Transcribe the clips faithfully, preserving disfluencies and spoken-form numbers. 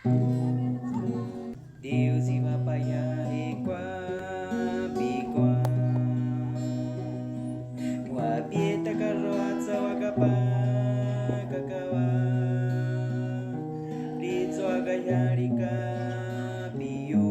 Deus i wapagya hekwa pikwa. Wapi takarua tsa wakapa kakawa. Litso agaya lika piyu.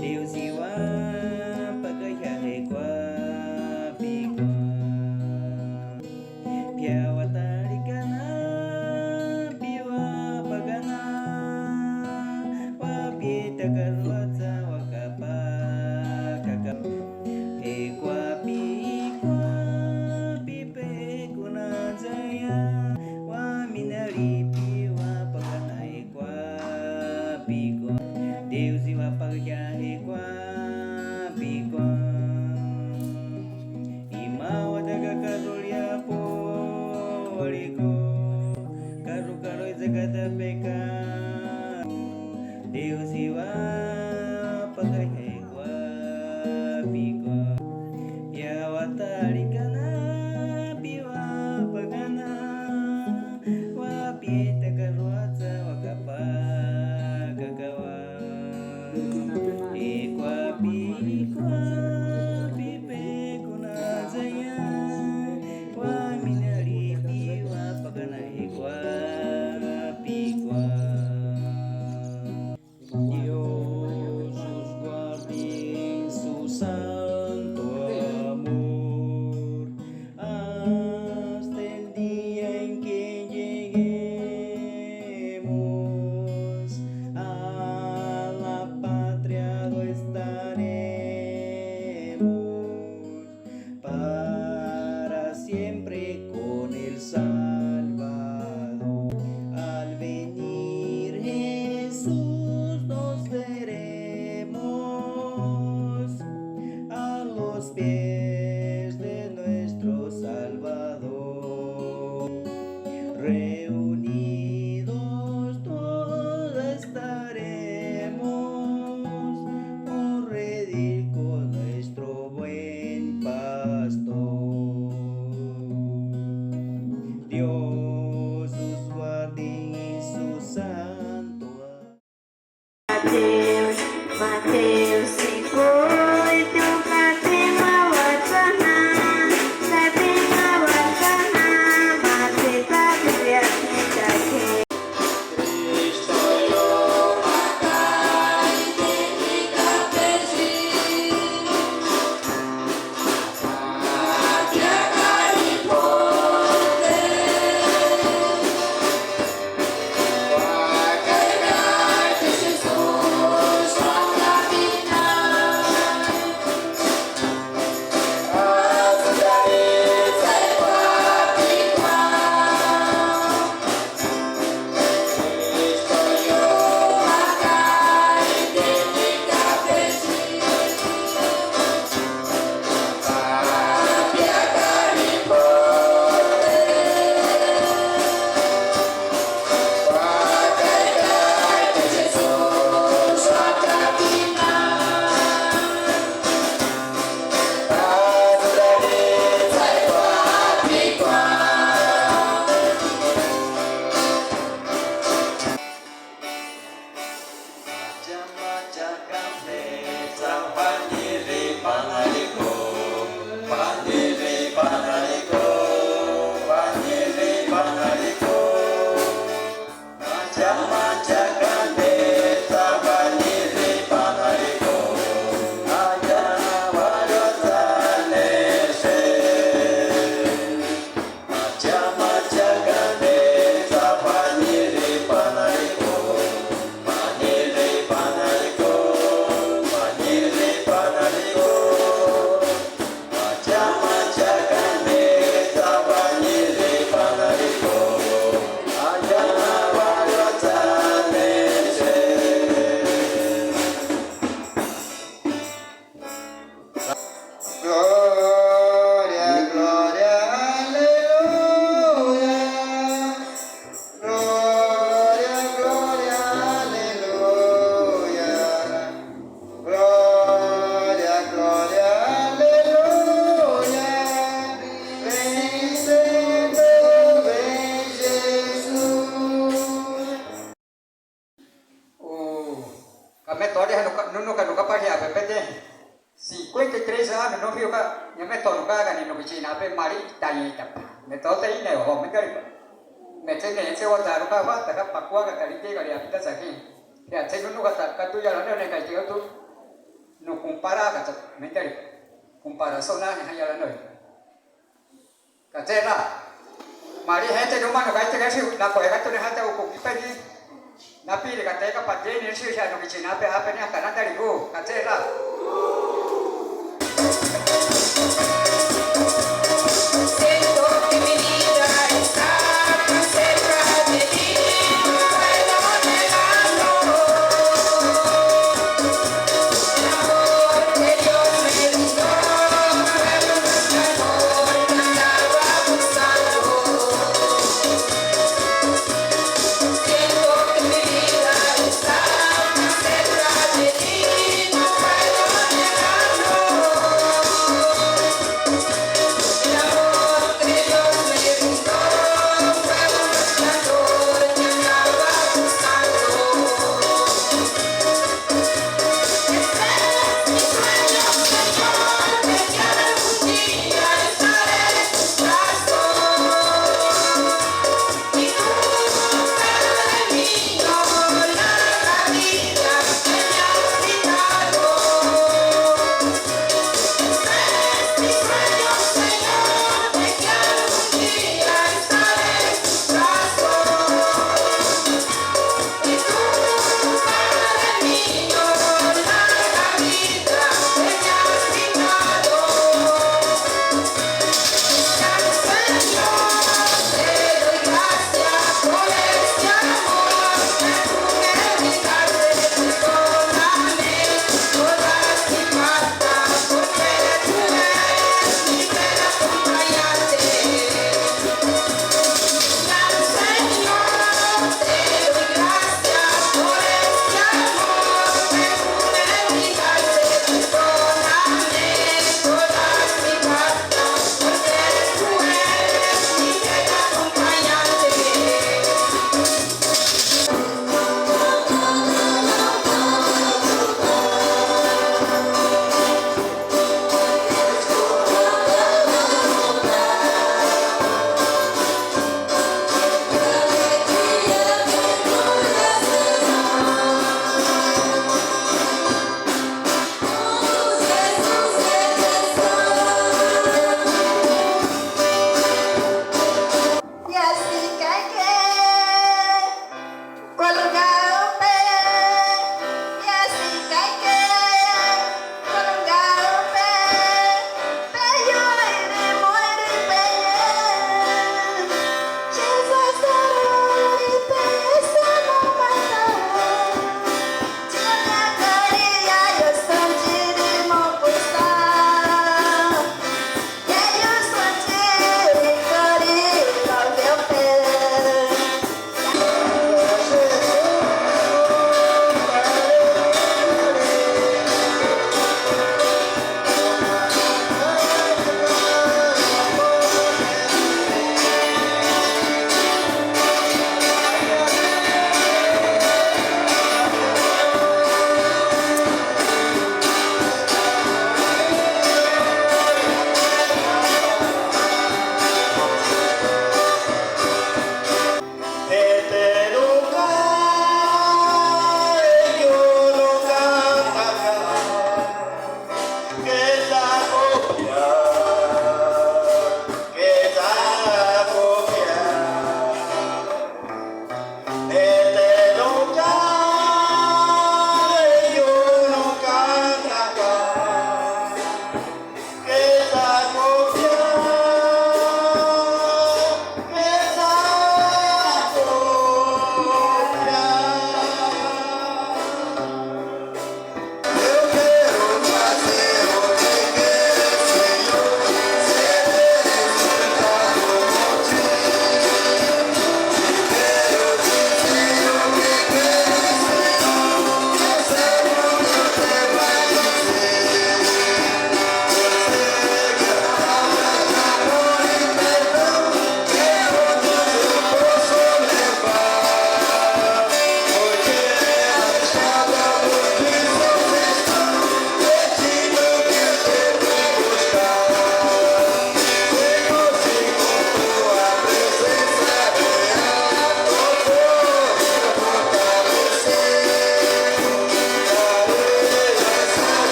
Deus i wapagya hekwa pikwa. Pia watalikana, piwa pagana, wapi takarua tsa wakapa kaka. Hekwa pikwa, pipe kuna zaya, waminali piwa pagana hekwa pikwa. Deus i wapagya hekwa pikwa. Imawa daga karulia po waliko. Karu karu i zakata peka. Deus i wapagya hekwa pikwa. Pia watalikana, piwa pagana. Wapi takarua tsa wakapa kakawa. Hekwa pikwa, pipe kuna zaya. Waminali piwa pagana hekwa pikwa. Deus i wapagya Tole hanu ka, nunu kanu kapahia pe pe de. Cinquenta e três anos, nunu hiu ka, nyame tonu ka gani nu kichina pe mari tayi tapa. Me to te ine ho, me gari pa. Me te ne se wa taru ka wa, ta ka pakua ka tari te gari apita saki. Ya te nunu ka ta, ka tu yara ne ne ka te tu. Nu compara ka ta, me gari pa. Comparação na ne ha yara no. Ka te la. Mari hete nu manu ka te ka si, na ko e ka tu ne ha ta u ku ki pe ni. Na piri ka te ka pa te ni si sa nu kichina pe ape ni ka na tari ku. Ka te la.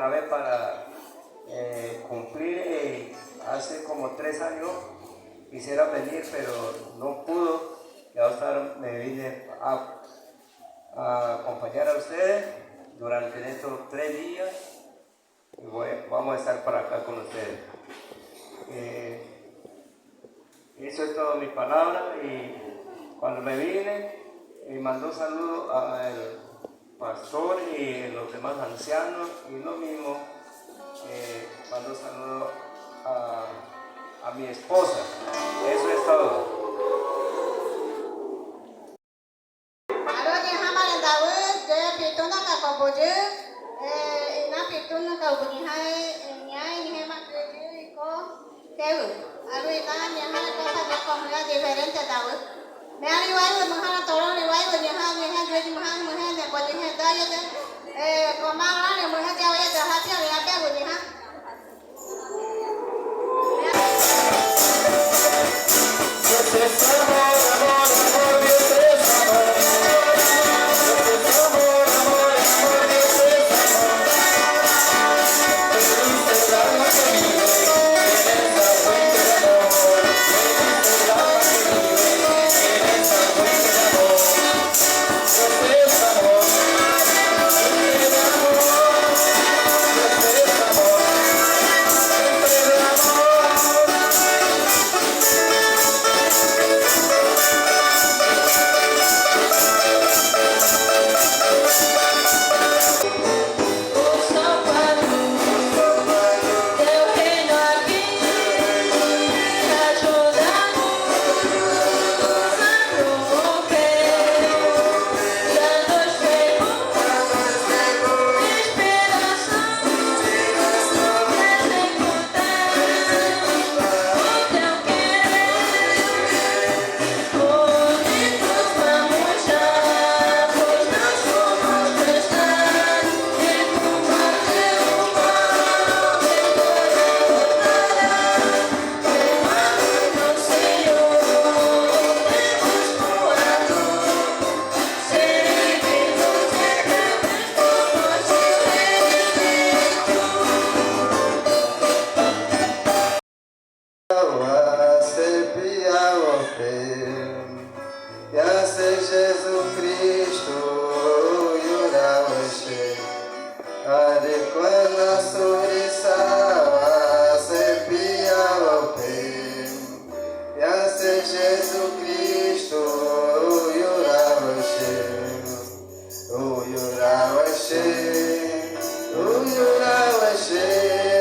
Para, eh, cumplir, eh, hace como tres años quisiera venir, pero no pudo. Y ahora me vine a, a acompañar a ustedes durante estos tres días. Y voy- vamos a estar por acá con ustedes. Eh, Eso es todo mi palabra. Y cuando me vine, eh, mandó saludo al pastor y los demás ancianos, y lo mismo, eh, mandó saludo a, a mi esposa. Eso es todo. Aró nyi hã mare dawô, de Pitu Naka ko bôjô, eh, ina Pitu Naka bôjô hai, eh, nyai nyi hã ma kê jô iko, kewô. Aró ina nyi hã ko pa nyi ko mura diferente dawô. Me ari wai wô mura toro ni wai wô nyi hã nyi hã jô nyi hã mura ne bôjô hai dawô de, eh, ko ma la ne mura dawô de hapia ne ape wô nyi hã. Wa se pia wo pe. Ya se Jesu Kristu yura wa she. Ari kwa na suri sa wa se pia wo pe. Ya se Jesu Kristu yura wa she. Uyura wa she, uyura wa she.